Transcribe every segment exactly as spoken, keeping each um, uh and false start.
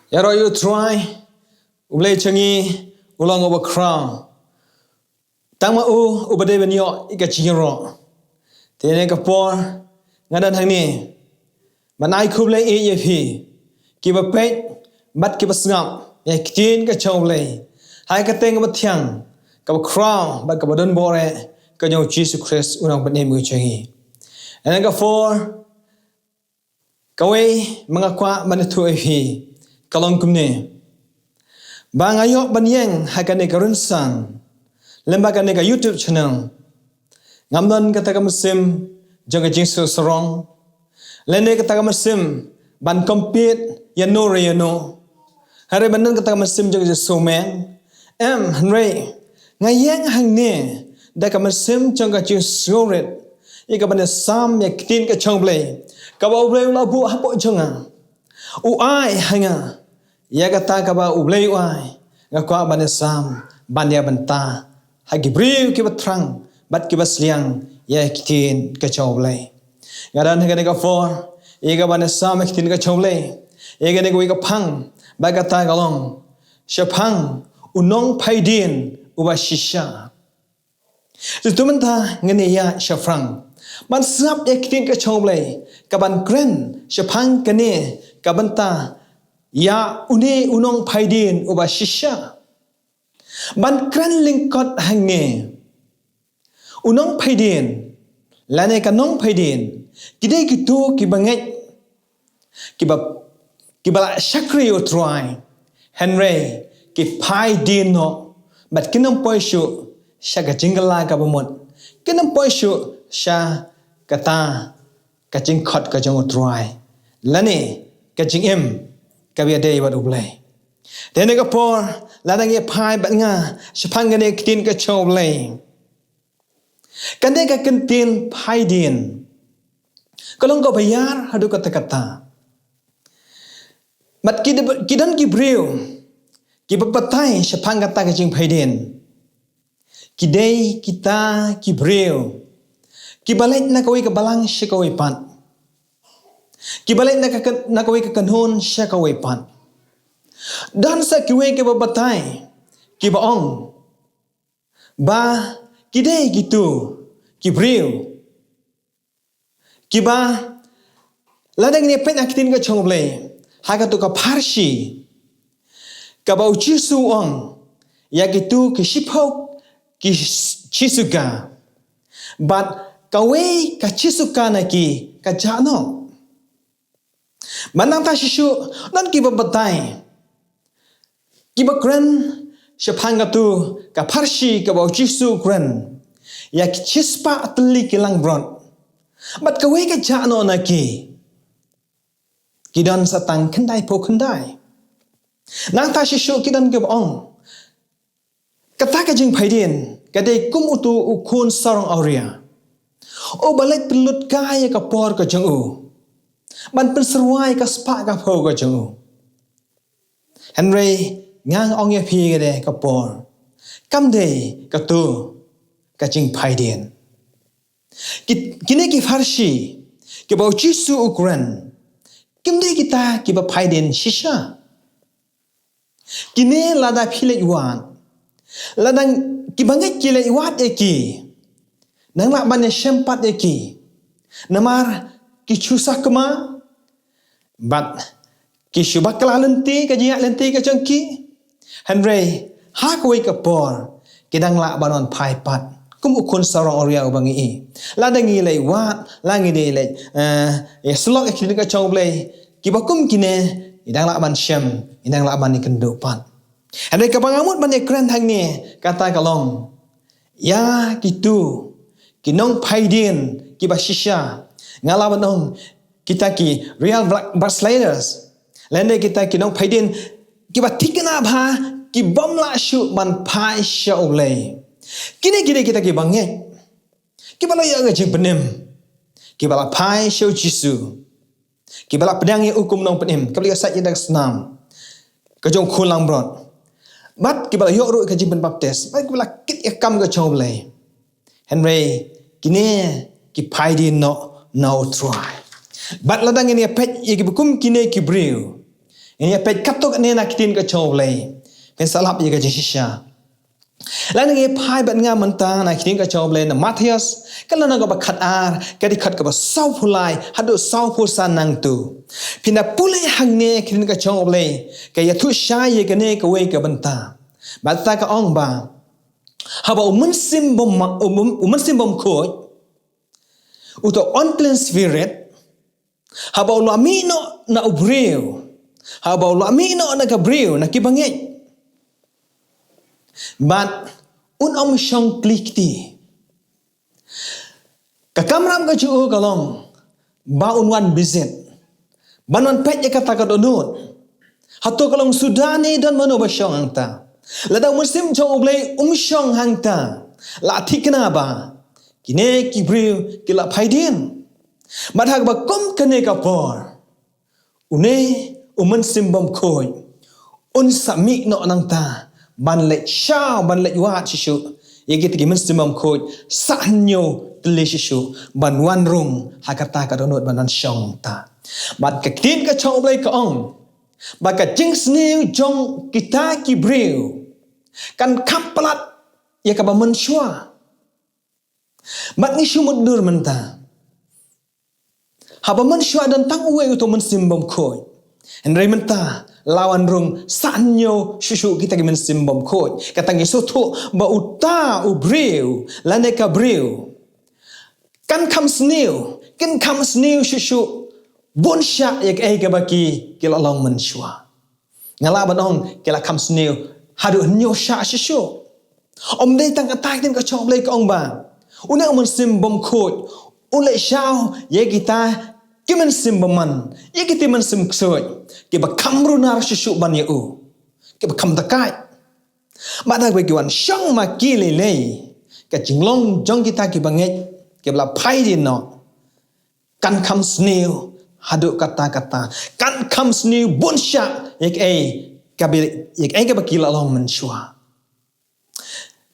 Ïaroh ïa u Trai, u Blei jong ngi, u long uba khraw. Tang ma u, uba dei ban ïoh ïa ka jingïaroh. Te ha kane ka por, nga don hangne ban ai khublei ïa phi, kiba peit bad kiba sngap ïa ka ktien ka jong u Blei ha ka kyrteng kaba thiang, kaba khraw bad kaba don buhrieh, ka jong u Jisu Khrist u nongpynim jong ngi. Ha kane ka por, kawei ma nga kwah ban ïathuh ïa phi ka long kumne, ba nga ïoh ban ïeng ha kane ka rynsan lem bad kane ka YouTube channel, ngam don kata ka mynsiem jong ka jingsngewsarong, lane kata ka mynsiem ban compete ïa no re ïa no. Hynrei ban don kata ka mynsiem jong ka jingsngewmeng. Em, hynrei nga ïeng hangne da ka mynsiem jong ka jingsngewrit ïa ka ban ïasam ïa ka ktien ka jong u Blei, kaba u Blei u la buh hapoh jong nga. U ai ha nga ïa kata kaba u Blei u ai, nga kwah ban ïasam, ban ïa bynta ha ki briew kiba thrang bad kiba sliang ïa ka ktien ka jong u Blei. Nga don ha kane ka por ïa ka ban ïasam ïa ka ktien ka jong u Blei, ïa kane kawei ka phang, bad kata ka long, shaphang u nongphai dien uba shisha. Te mynta ngin ïa shaphrang ban sngap ïa ka ktien ka jong u Blei, ka ban kren shaphang kane ka bynta ïa une u nongphai dien uba shisha. Ban kren lyngkot hangne, u nongphai dien lane ka nongphai dien, ki dei kito kiba ngeit, kiba, kiba la shakri ïa u Trai, hynrei ki phai dien noh, bad kin ym poi shuh sha ka jingkylla kaba mut, kin ym poi shuh sha kata ka jingkhot ka jong u Trai, lane ka jingim kaba ïadei bad u Blei. Te ha kane ka por, lada ngi phai bad nga shaphang kane ka ktien ka jong u Blei, kane ka kyntien phai dien ka long kaba ïar haduh katta katta. Bad ki, ki don ki briew kiba batai shaphang kata ka jingphai dien. Ki dei kita ki briew kiba leit na kawei ka balang sha kawei pat, kiba leit na ka, na kawei ka kynhun sha kawei pat. Don sa kiwei kiba batai, kiba ong ba ki dei kito ki briew kiba, lada ngin ïa peit ha ka ktien ka jong u Blei, ha kato ka pharshi kaba u Jisu u ong ïa kito ki shiphew ki shisuka, bad kawei ka shisuka na ki ka jah noh. Bad nangta shisha don kiba batai, kiba kren shaphang kato ka pharshi kaba u Jisu u kren ïa ki shispah tylli ki langbrot, bad kawei ka jah noh na ki, ki don sa tang khyndaiphew khyndai. Nangta shisha ki don kiba ong, kata ka jingphai dien ka dei kum uto u khun sarong awria, uba leit pynlut kai ïa ka por ka jong u, ban pynsyrwa ïa ka spah ka phew ka jong u. Hynrei nga ong ïa phi, ha kane ka por, kam dei kato ka jingphai dien. Ki, kine ki pharshi kiba u Jisu u kren, kim dei kita kiba phai dien shisha. Kine lada phi leit wad, lada kiba ngeit ki leit wad ïa ki, nang lah ban ïashem pat ïa ki. Namar ki shu sakma, bad ki shu bakla lynti ka jingïaid lynti ka jong ki. Hynrei ha kawei ka por ki dang lah ban wan phai pat kum u khun sarong awria uba ngi i. Lada ngi leit wad, la ngi dei leit, eh, ïasyllok ïa ka ktien ka jong u Blei, kiba kum kine, i dang lah ban shem, i dang lah ban ïakynduh pat. Hynrei kaba nga mut ban ïakren hangne, kata ka long ïa kito ki nongphai dien kiba shisha, nga lah ban ong kita ki real bla-, backsliders, lane kita ki nongphai dien kiba thikna bha, ki bym lah shuh ban phai sha u Blei. Kine ki dei kita kiba ngeit, kiba la ïoh ka jingpynim, kiba la phai sha u Jisu, kiba la pdiang ïa u kum u nongpynim, kiba la ïoh sait ïa ka snam ka jong u khun langbrot, bad kiba la ïoh ruh ka jingpynbaptis, bad kiba la kit ïa ka kam ka jong u Blei. Hynrei kine ki phai dien noh na u Trai. Bad lada ngin ïa peit ïa kiba kum kine ki briew, Ngin ïa peit katto katne na ki ktien ka jong U Blei. Phin sa lap ïa ka jingshisha. Lada ngi phai bad nga mynta na ki ktien ka jong U Blei na Mathaios, ka lynnong kaba khatar, ka dkhot kaba sawphew lai haduh sawphew san nangta. Phin da pule hangne ki ktien ka jong U Blei, ka ïathuh shai ïa kane kawei ka bynta. Bad kata ka ong ba, haba u mynsiem bym ma-, u myn-, u mynsiem bymkhuid, uta u unclean spirit, haba u la mih noh na u briew, haba u la mih noh na ka briew, na ki bangeit, bad un ym shong kli kti. Ka kamram ka jong u ka long ba un wan visit, ban wan peit ïa kata ka dohnud. Hato ka long suda ne don mano ba shong hangta? Lada u mynsiem jong U Blei um shong hangta, la thikna ba kine ki briew ki la phai dien. Bad ha kaba kum kane ka por, une u mynsiem bymkhuid un sa mih noh nangta, ban leit shaw, ban leit wad shuh shuh ïa kita ki mynsiem bymkhuid, sa hynñiew tylli shuh shuh, ban wan rung ha kata ka dohnud ban wan shong ta. Bad ka ktien ka jong U Blei ka ong ba ka jingsniew jong kita ki briew kan kham palat ïa kaba mynshuwa. Bad ngi shu mutdur mynta, haba mynshuwa don tang uwei uta u mynsiem bymkhuid, hynrei mynta la wan rung sa hynñiew shuh shuh kita ki mynsiem bymkhuid. Kata ngi sngewthuh ba uta u briew lane ka briew kan kham sniew, kin kham sniew shuh shuh bun shah ïa kaei kaba ki, ki la long mynshuwa. Nga lah ban ong ki la kham sniew haduh hynñiew shah shuh shuh. Ym dei tang kata, ka ktien ka jong U Blei ka ong ba une u mynsiem bymkhuid u leit shaw ïa kita ki mynsiem bymman, ïa kita ki mynsiem ksuid, kiba kham runar shuh shuh ban ïa u, kiba kham dakaid. Bad haba ki wan shong ma ki lei lei, ka jinglong jong kita ki bangeit kiba la phai dien noh kan kham sniew haduh katta katta, kan kham sniew bun shah ïa kaei kaba, ïa kaei kaba ki la long mynshuwa.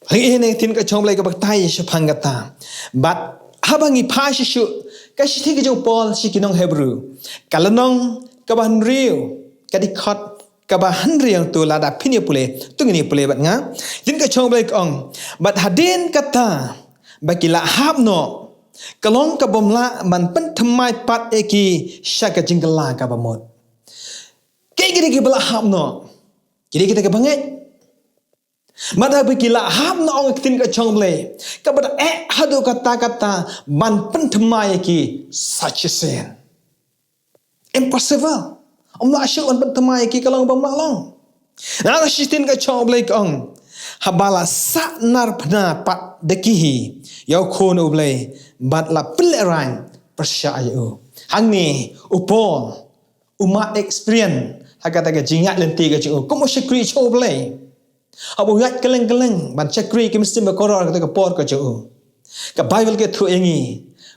Hynrei ïa kane ka ktien ka jong U Blei kaba batai shaphang kata. Bad haba ngi phai shuh shuh ka shithi ka jong u Paul sha ki nong Hebru, ka lynnong kaba hynriew, ka dkhot kaba hynriew, to lada phin ïa pule, to ngin ïa pule bad nga. Ktien ka jong U Blei ka ong, bad hadien kata ba ki la hap noh, ka long kaba ym lah ban pynthymmai pat ïa ki sha ka jingkylla kaba mut. Kiei kidei kiba la hap noh? Ki dei kita ki bangeit. Bad haba ki la hap noh, ong ka ktien ka jong U Blei, kaba da eh haduh katta katta ban pynthymmai ïa ki sa shisien. Impossible. Ym lah shuh ban pynthymmai ïa ki, ka long bym lah long. Nangta shi ktien ka jong U Blei ka ong, haba la sahnarphna pat da ki hi ïa u Khun U Blei bad la pynlehraiñ pyrshah ïa u. Hangne u Paul u mad experience ha kata ka jingïaid lynti ka jong u kum u shakri jong U Blei. Haba u ïaid kylleng kylleng ban shakri ki mynsiem bakhraw ha kata ka por ka jong u, ka Baibl ka ïathuh ïa ngi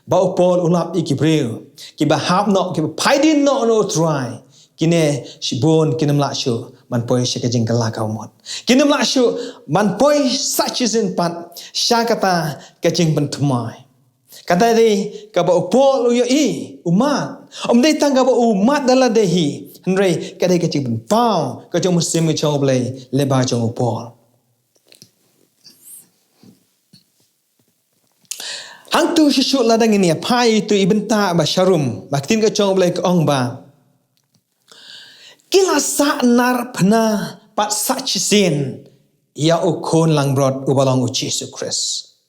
ba u Paul u lap ïa ki briew kiba hap noh, kiba phai dien noh na u Trai. Kine shibun kin ym lah shuh ban poi sha ka jingkylla kaba mut. Kin ym lah shuh ban poi sa shisien pat sha kata ka jingpynthymmai. Kata dei kaba u Paul u ïohi, u mad. Ym dei tang kaba u mad da lade hi, hynrei ka dei ka jingpynpaw ka jong u Mynsiem ka jong U Blei lyngba jong u Paul. Hangto shuh shuh lada ngin ïa phai ïa itu i bynta ba sharum, ba ka ktien ka jong U Blei ka ong ba ki la sahnarphna pat sa shisien ïa u Khun langbrot uba long u Jisu Khrist.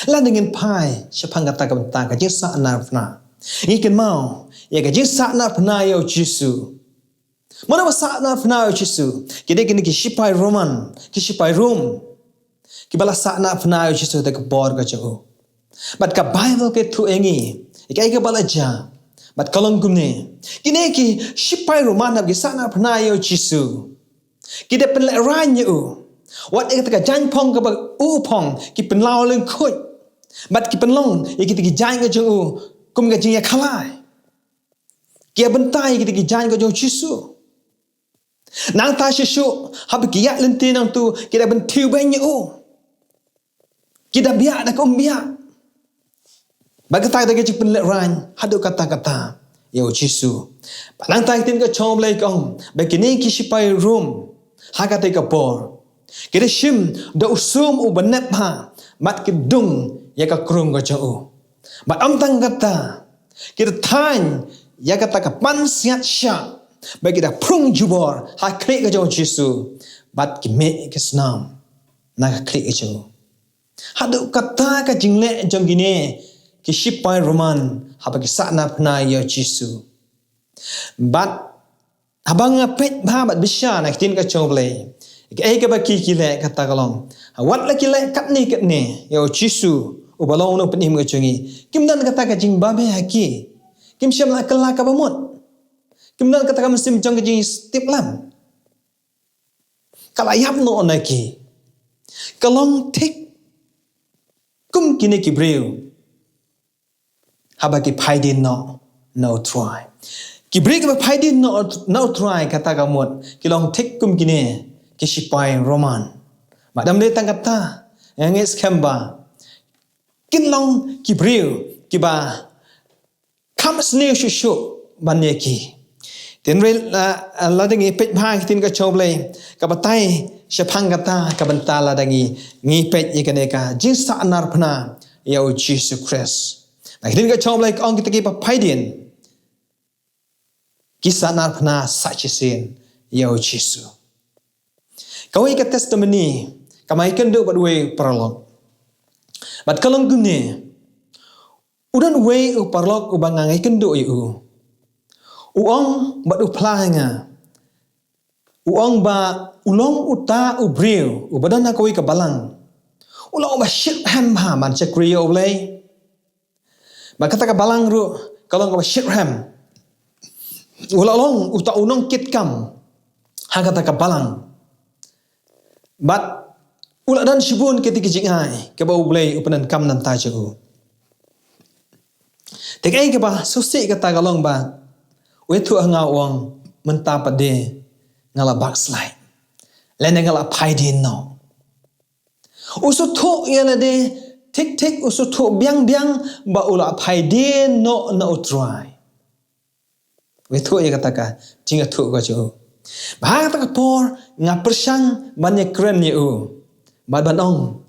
Lada ngin phai shaphang kata ka bynta ka jingsahnarphna, ngi kynmaw ïa ka jingsahnarphna ïa u Jisu. Mano ba sahnarphna ïa u Jisu? Ki dei kine ki shipai Roman, ki shipai Rom, kiba la sahnarphna ïa u Jisu ha ka por ka jong u. Bad ka Baibl ka ïathuh ïa ngi ïa kaei kaba la jia. Bad ka long kumne, kine ki shipai Roman haba ki sahnarphna ïa u Jisu, ki da pynlehraiñ ïa u. Wat ïa kata ka jaiñphong kaba u phong, ki pynlaw lyngkhuid. Bad ki pynlong ïa kita ki jaiñ ka jong u kum ka jingïakhalai. Ki ïa bynta ïa kita ki jaiñ ka jong u Jisu. Nangta shuh shuh haba ki ïaid lynti nangto, ki da pynthiew beiñ ïa u. Ki da biah da ka umbiah. Bad kata ka dei ka jingpynlehraiñ haduh katta katta. ïa u Jisu. Bad nangta ka ktien ka jong U Blei ka ong ba kine ki shipai Rom ha katei ka por ki da shim da u sum uba nep bha bad ki dung ïa ka krung ka jong u. Bad ym tang kata, ki da thaiñ ïa kata ka pansngiat shah bad ki da prung jubor ha khlieh ka jong u Jisu bad ki mih ki snam na ka khlieh ka jong u. Haduh kata ka jingleh jong kine ki shipai Roman haba ki sahnarphna ïa u Jisu. Bad haba nga peit bha bad bishar na ka ktien ka jong U Blei, kaei kaba ki ki leh kata ka long, wat la ki leh katne katne ïa u Jisu uba long u nongpynim ka jong ngi, kim don kata ka jingbabe ha ki. Kim shym la kylla kaba mut. Kim don kata ka mynsiem jong ka jingtip lam. Ka la ïap noh na ki. Ka long thik kum kine ki briew haba ki phaidien noh na u Trai. Ki briew kiba phaidien noh na u Trai, kata ka mut ki long thik kum kine ki shipai Roman. Bad ym dei tang kata, nga ngeit skhem ba kin long ki briew kiba kham sniew shuh shuh ban ïa ki. Te hynrei, ah, ah, lada ngi peit bha ïa ka ktien ka jong U Blei, ka batai shaphang kata ka bynta lada ngi, ngi peit ïa kane ka jingsahnarphna ïa u Jisu Khrist. Na ka ktien ka jong U Blei ka ong kita kiba phaidien ki sahnarphna sa shisien ïa u Jisu. Kawei ka testimony, ka ma ïakynduh bad uwei u paralok. Bad ka long kumne, u don uwei u paralok uba nga ïakynduh ïa u. U ong bad u phla ha nga. U ong ba u long uta u briew uba don ha kawei ka balang. U long uba shitrhem bha ban shakri ïa U Blei. Bad kata ka balang ruh ka long kaba shitrhem. U la long uta u nongkitkam ha kata ka balang. Bad u la don shibun kita ki jingai kaba U Blei u pyndonkam na ka bynta jong u. Te kaei kaba sngewsih kata ka long ba u ïathuh ha nga, u ong, mynta pat de nga la backslide. Lane nga la phaidien noh. U sngewthuh ïa lade thik thik, u sngewthuh biang biang ba u la phaidien noh na u Trai. U ïathuh ïa kata ka jingïathuh ka jong u. Bad ha kata ka por nga pyrshang ban ïakren ïa u bad ban ong,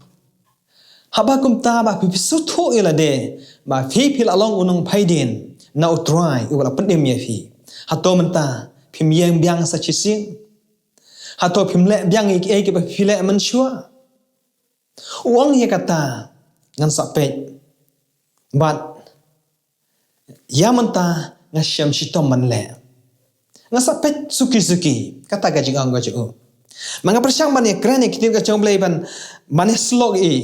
haba kumta ba phi, phi sngewthuh ïa lade ba phi, phi la long u nongphaidien na u Trai uba la pynim ïa phi, hato mynta phim ïeng biang sa shisien? Hato phim leh biang ïa kiei kiba phi leh mynshuwa? U ong, ïa kata ngan sa peit. Bad ïa mynta nga shem shitom ban leh. Nga sa peit suki suki, kata ka jingong ka jong u. Ma nga pyrshang ban ïakren ïa ka ktien ka jong U Blei ban, ban ïasyllok ïa i.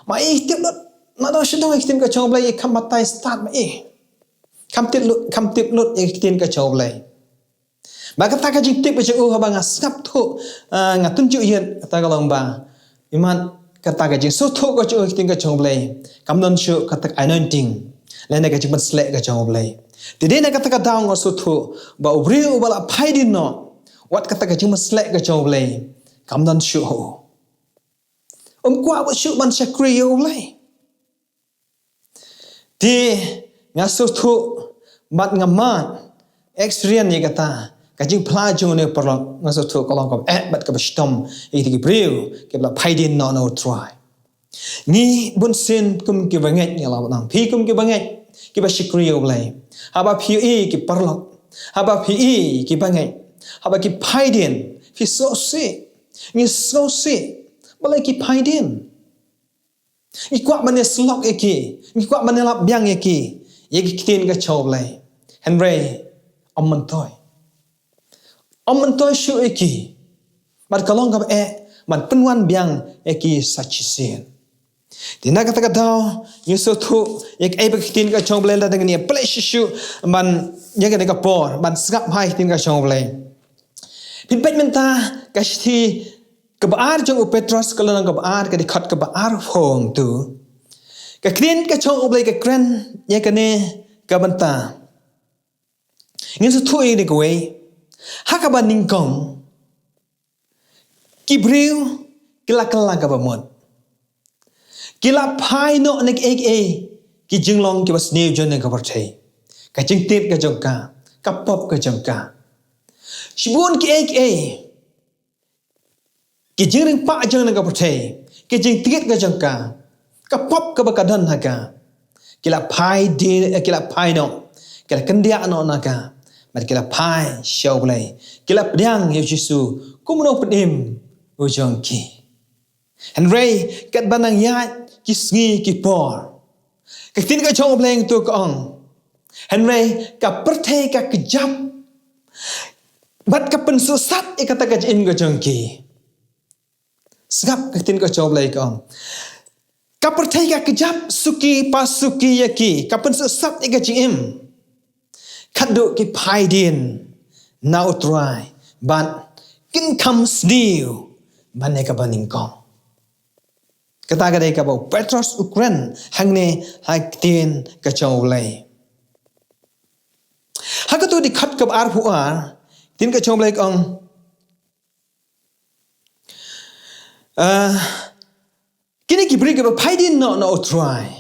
Ma i tip lut, ma dang shu dang ïa ka ktien ka jong U Blei, i kham batai stad ma i. Kham tip lut, kham tip lut ïa ka ktien ka jong U Blei. Bad kata ka jingtip ka jong u haba nga sngap thuh, ah, nga tynjuh ïit, kata ka long ba, imat kata ka jingsngewthuh ka jong u ïa ka ktien ka jong U Blei, kam don shuh kata ka anointing lane ka jingpynsleh ka jong U Blei. Te dei na kata ka daw nga sngewthuh ba u briew uba la phaidien noh, wat kata ka jingpynsleh ka jong U Blei kam don shuh ha u. Um kwah bad shuh ban shakri ïa U Blei. Te nga sngewthuh bad nga mad experience ïa kata ka jingphla jong une u paralok, nga sngewthuh ka long kaba eh bad kaba shitom ïa kita ki briew kiba la phaidien noh na u Trai. Ngi bunsien kum kiba ngeit, ngi la ong, phi kum kiba ngeit, kiba shakri ïa U Blei, haba phi ïohi ki paralok, haba phi ïohi kiba ngeit, haba ki phaidien, phi sngewsih, ngi sngewsih, balei ki phaidien? Ngi kwah ban ïasyllok ïa ki, ngi kwah ban ïalap biang ïa ki ïa ki ktien ka jong U Blei. Hynrei ym myntoi. Ym myntoi shuh ïa ki. Bad ka long kaba eh ban pynwan biang ïa ki sa shisien. Te na kata ka daw ngi sngewthuh ïa kaei ba ka ktien ka jong U Blei, lada ngin ïa pule shuh shuh ban ïa kane ka por ban sngap ha ka ktien ka jong U Blei. Phin peit mynta ka shithi kaba ar jong u Petros, ka lynnong kaba ar, ka dkhot kaba arphew hangtu. Ka ktien ka jong U Blei ka kren ïa kane ka bynta. Ngin sa thuh ïa kane kawei. Ha kaba nyngkong, ki briew ki la kylla kaba mut. Ki la phai noh na kiei kiei ki jinglong kiba sniew jong kane ka pyrthei. ka jingtied ka jong ka, ka pop ka jong ka. Shibun kiei kiei, ki jingringpah jong kane ka pyrthei, ki jingtied ka jong ka, ka pop kaba ka don ha ka, ki la phai die, eh, ki la phai noh, ki la kyndiah noh na ka, bad ki la phai sha U Blei, ki la pdiang ïa U Jisu kum u nongpynim u jong ki. Hynrei katba nang ïaid ki sngi ki por, ka ktien ka jong U Blei hangto ka ong, hynrei ka pyrthei ka kjap bad ka pynsuhsat ïa kata ka jingim ka jong ki. Sngap ka ktien ka jong U Blei ka ong, ka pyrthei ka kjap suki pa suki ïa ki, ka pynsuhsat ïa ka jingim. Khadduh ki phai dien na U Trai bad kin kham sniew ban ïa kaba nyngkong. Kata ka dei kaba u Petros u kren hangne ha ka ktien ka jong U Blei. Ha kato dkhot kaba arphew ar, ktien ka jong U Blei ka ong, ah, kine ki briew kiba phai dien noh na U Trai,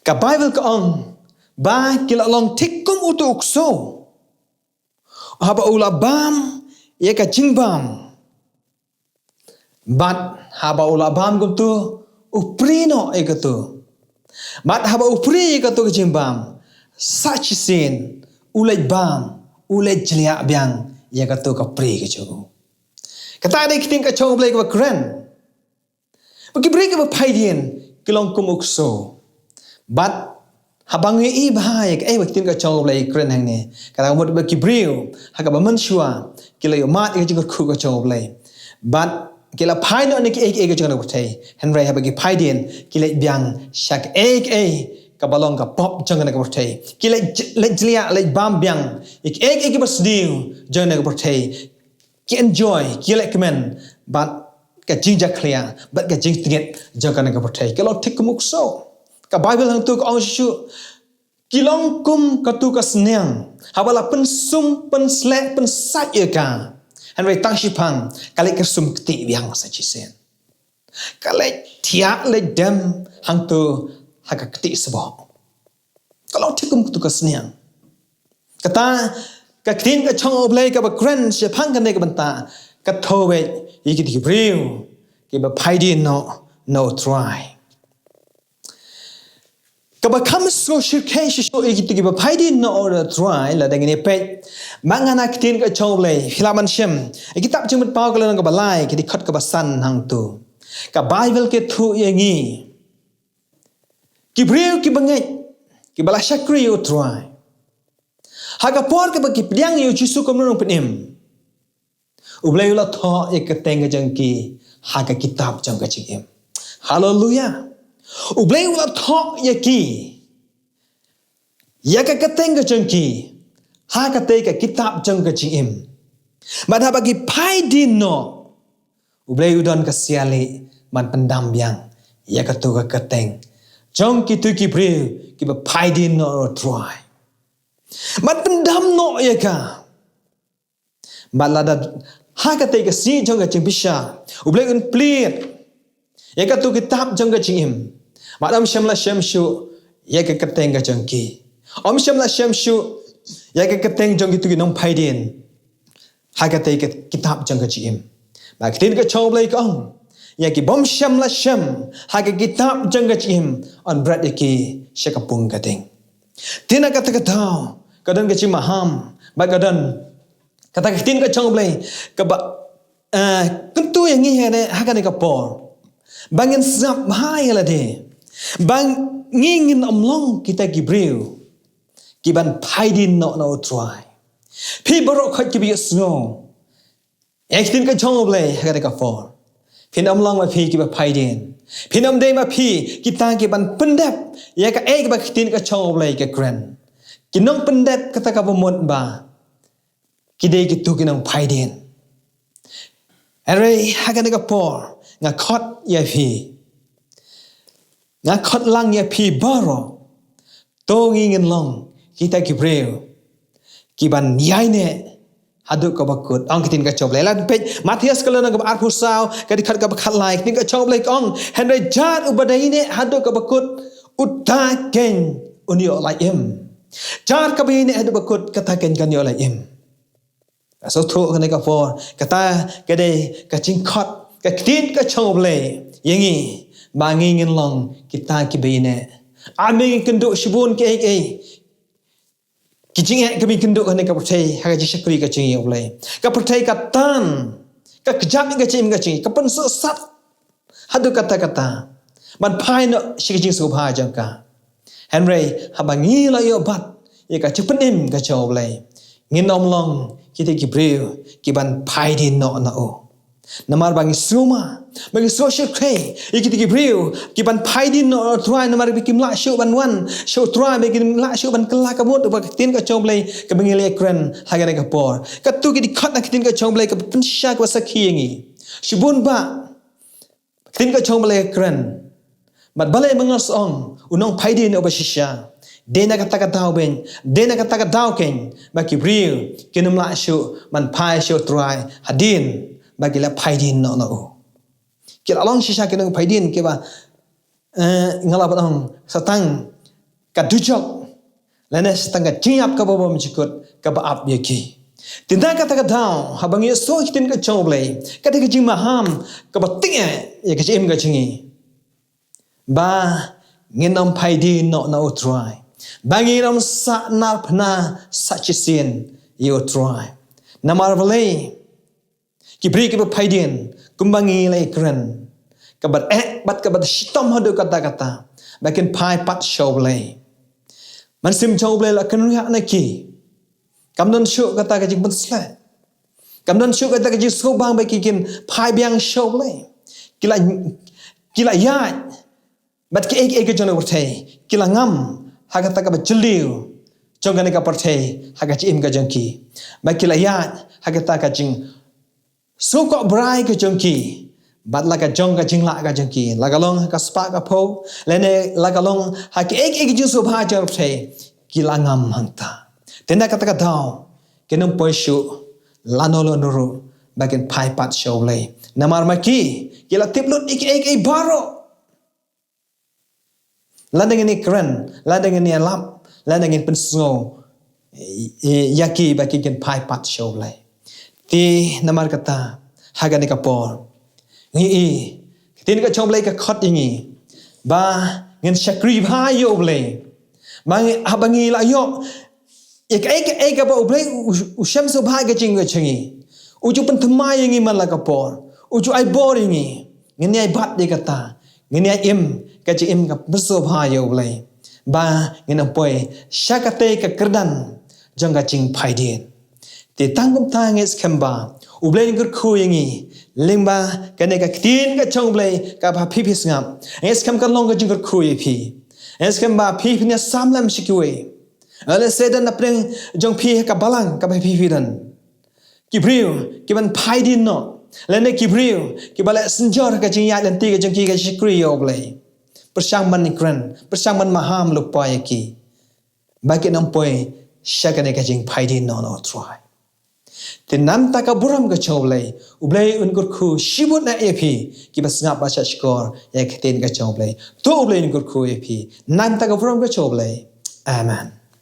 ka Baibl ka ong ba ki la long thik kum uto u ksew haba u la bam ïa ka jingbam. Bad haba u la bam kumto, u prie noh ïa kato. Bad haba u prie ïa kato ka jingbam, sa shisien u leit bam, u leit jliah biang ïa kato ka prie ka jong u. Kata dei ka ktien ka jong U Blei kaba kren ba ki briew kiba phai dien ki long kum u ksew. Bad haba ngi ïohi bha ïa kaei ba ka ktien ka jong U Blei ka kren hangne, kata ka mut ba ki briew ha kaba mynshuwa ki la ïohmad ïa ka jingkyrkhu ka jong U Blei, bad ki la phai noh na kiei kiei ka jong kane ka pyrthei. Hynrei haba ki phai dien, ki leit biang sha kaei kaei kaba long ka pop jong kane ka pyrthei. Ki leit j-, leit jliah, leit bam biang ïa kaei kaei kaba sniew jong kane ka pyrthei. Ki enjoy, ki leh kmen bad ka jingjakhlia bad ka jingtngit jong kane ka pyrthei. Ki long thik kum u ksew. Ka Baibl hangto ka ong shuh shuh, ki long kum kato ka sniang haba la pynsum, pynsleh, pynsait ïa ka, hynrei tang shiphang ka leit kyrsum ktieh biang sa shisien. Ka leit thiah, leit dem hangto ha ka ktieh sboh. Ka long thik kum kato ka sniang. Kata ka ktien ka jong U Blei kaba kren shaphang kane ka bynta ka thoh beit ïa kito ki briew kiba phai dien noh na U Trai. Kaba kham sngewsih shisha ïa kito kiba phai dien noh na U Trai, lada ngin ïa peit ma nga na ka ktien ka jong U Blei, phi lah ban shem ïa ka kitab Jingmut Paw ka lynnong kaba lai, ka dkhot kaba san hangto, ka Baibl ka thoh ïa ngi, ki briew kiba ngeit, kiba la shakri ïa U Trai, ha ka por kaba ki pdiang ïa U Jisu kum u nongpynim, U Blei u la thoh ïa ka kyrteng ka jong ki ha ka kitab jong ka jingim. Haleluya. U Blei u la thoh ïa ki, ïa ka kyrteng ka jong ki, ha katei ka kitab jong ka jingim. Bad haba ki phai dien noh, U Blei u don ka sialih ban pyndam biang ïa kato ka kyrteng jong kito ki briew kiba phai dien noh na U Trai. Ban pyndam noh ïa ka. Bad lada ha katei ka sngi jong ka jingbishar, U Blei un plie ïa kato ka kitab jong ka jingim, bad ym shym la shem shuh ïa ka kyrteng ka jong ki. Ym shym la shem shuh ïa ka kyrteng jong kito ki nongphai dien ha katei ka kitab jong ka jingim. Bad ka ktien ka jong U Blei ka ong, ïa ki bym shym la shem ha ka kitab jong ka jingim, yn bret ïa ki sha ka pung ka ding. Te na kata ka daw ka don ka jingmaham bad ka don kata ka ktien ka jong U Blei kaba, eh, kyntu ïa ngi ha kane, ha kane ka por, ba ngin sngap bha ïa lade, ba ngi ngin ym long kita ki briew kiban phai dien noh na U Trai. Phi baroh khoit kiba ïohsngew ïa ka ktien ka jong U Blei ha kane ka por, phin ym long ma phi kiba phai dien. Phin ym dei ma phi kita kiban pyndep ïa kaei kaba ka ktien ka jong U Blei ka kren. Ki nongpyndep kata kaba mut ba ki dei kito ki nongphai dien. Hynrei ha kane ka por nga khot ïa phi, nga khot lang ïa phi baroh, to ngi ngin long kita ki briew kiban ïaineh haduh kaba kut. Ong ka ktien ka jong U Blei, lada peit Mathaios ka lynnong kaba arphew saw, ka dkhot kaba khatlai, ka ktien ka jong U Blei ka ong, hynrei jar uba da ïaineh haduh kaba kut, uta keiñ un ïoh lait im. Jar kaba ïaineh haduh ba kut, kata keiñ kan ïoh la im. Ka sngewthuh kane ka por, kata ka dei ka jingkhot ka ktien ka jong U Blei ïa ngi, ba ngi ngin long kita kiba ïaineh. Ym dei ngin kynduh shibun kiei kiei ki jingeh kiba ngin kynduh ha kane ka pyrthei ha ka jingshakri ka jong ngi ïa U Blei. Ka pyrthei ka tan, ka kjap ïa ka jingim ka jong ngi, ka pynsuhsat haduh katta katta ban phai noh sha ka jingsngewbha jong ka. Hynrei haba ngi la ïoh bat ïa ka jingpynim ka jong U Blei, ngin ym long kita ki briew kiban phai dien noh na u. Namar ba ngi sngewma, ba ngi sngewshyrkhei ïa kita ki briew kiban phai dien noh na U Trai, namar ba kim lah shuh ban wan sha U Trai, ba kim lah shuh ban kylla ka mut bad ka ktien ka jong U Blei kaba ngi la ïakren ha kane ka por. Katto ki dkhot na ka ktien ka jong U Blei kaba pynshisha, kaba sakhi ïa ngi. Shibun ba ka ktien ka jong U Blei ka kren, bad balei ma nga ong u nongphaidien uba shisha? Dei na kata ka daw beiñ, dei na kata ka daw keiñ ba ki briew kin ym lah shuh ban phai sha U Trai hadien ba ki la phaidien noh na u. Ki la long shisha ki nongphaidien kiba, eh, nga lah ban ong, sa tang ka dujok lane sa tang ka jingïap kaba bymjukut kaba ap ïa ki. Te na kata ka daw, haba ngi ïohsngew ïa ka ktien ka jong U Blei, ka dei ka jingmaham kaba tyngeh ïa ka jingim ka jong ngi, ba ngin ym phaidien noh na U Trai, ba ngin ym sah narphna sah shisien ïa U Trai. Namar balei? Ki briew kiba phaidien, kumba ngi la ïakren, kaba eh bad kaba shitom haduh katta katta ba kin phai pat sha U Blei. Mynsiem jong U Blei la kynriah na ki. Kam don shuh kata ka jingpynsleh, kam don shuh kata ka jingsngewbang ba ki kin phai biang sha U Blei. Ki la, ki la ïaid bad kiei kiei ka jong ka pyrthei, ki la ngam ha kata kaba jylliew jong kane ka pyrthei ha ka jingim ka jong ki. Bad ki la ïaid ha kata ka jingsngewkoh brai ka jong ki, bad la ka jong ka jinglah ka jong ki, la ka long ha ka spah ka phew lane la ka long ha kiei kiei ka jingsngewbha jong ka pyrthei, ki la ngam hangta. Te na kata ka daw kin ym poi shuh lano lano ruh ba kin phai pat sha U Blei. Namar ma ki, ki la tip lut ïa kiei kiei baroh. Lada ngin ïakren, lada ngin ïalap, lada ngin pynsngew ïa ki ba ki kin phai pat sha U Blei. Te namar kata, ha kane ka por, ngi i, ka ktien ka jong U Blei ka khot ïa ngi ba ngin shakri bha ïa U Blei. Ba ngi, haba ngi la ïoh ïa kaei kaei kaba U Blei u, u shem sngewbha ha ka jingim ka jong ngi, u ju pynthymmai ïa ngi man la ka por, u ju ai bor ïa ngi. Ngin ïai bat ïa kata, ngin ïai im ka jingim kaba sngewbha ïa U Blei, ba ngin ym poi sha katei ka kyrdan jong ka jingphaidien. Te tang kumta ngi skhem ba U Blei un kyrkhu ïa ngi lyngba kane ka ktien ka jong U Blei kaba phi phi sngap. Ngi skhem kan long ka jingkyrkhu ïa phi. Ngi skhem ba phi phin ïasam lem sha kiwei. Ale Soitan na pdeng jong phi ha ka balang kaba phi phi don. Ki briew kiban phaidien noh, lane ki briew kiba leh synjor ka jingïaid lynti ka jong ki ka jingshakri ïa U Blei. Pyrshang ban ïakren, pyrshang ban maham lypa ïa ki ba kin ym poi sha kane ka jingphaidien noh na U Trai. Te namar ka burom ka jong U Blei, U Blei un kyrkhu shibun eh ïa phi kiba sngap bad shahshkor ïa ka ktien ka jong U Blei. To U Blei un kyrkhu ïa phi namar ka burom ka jong U Blei. Amen.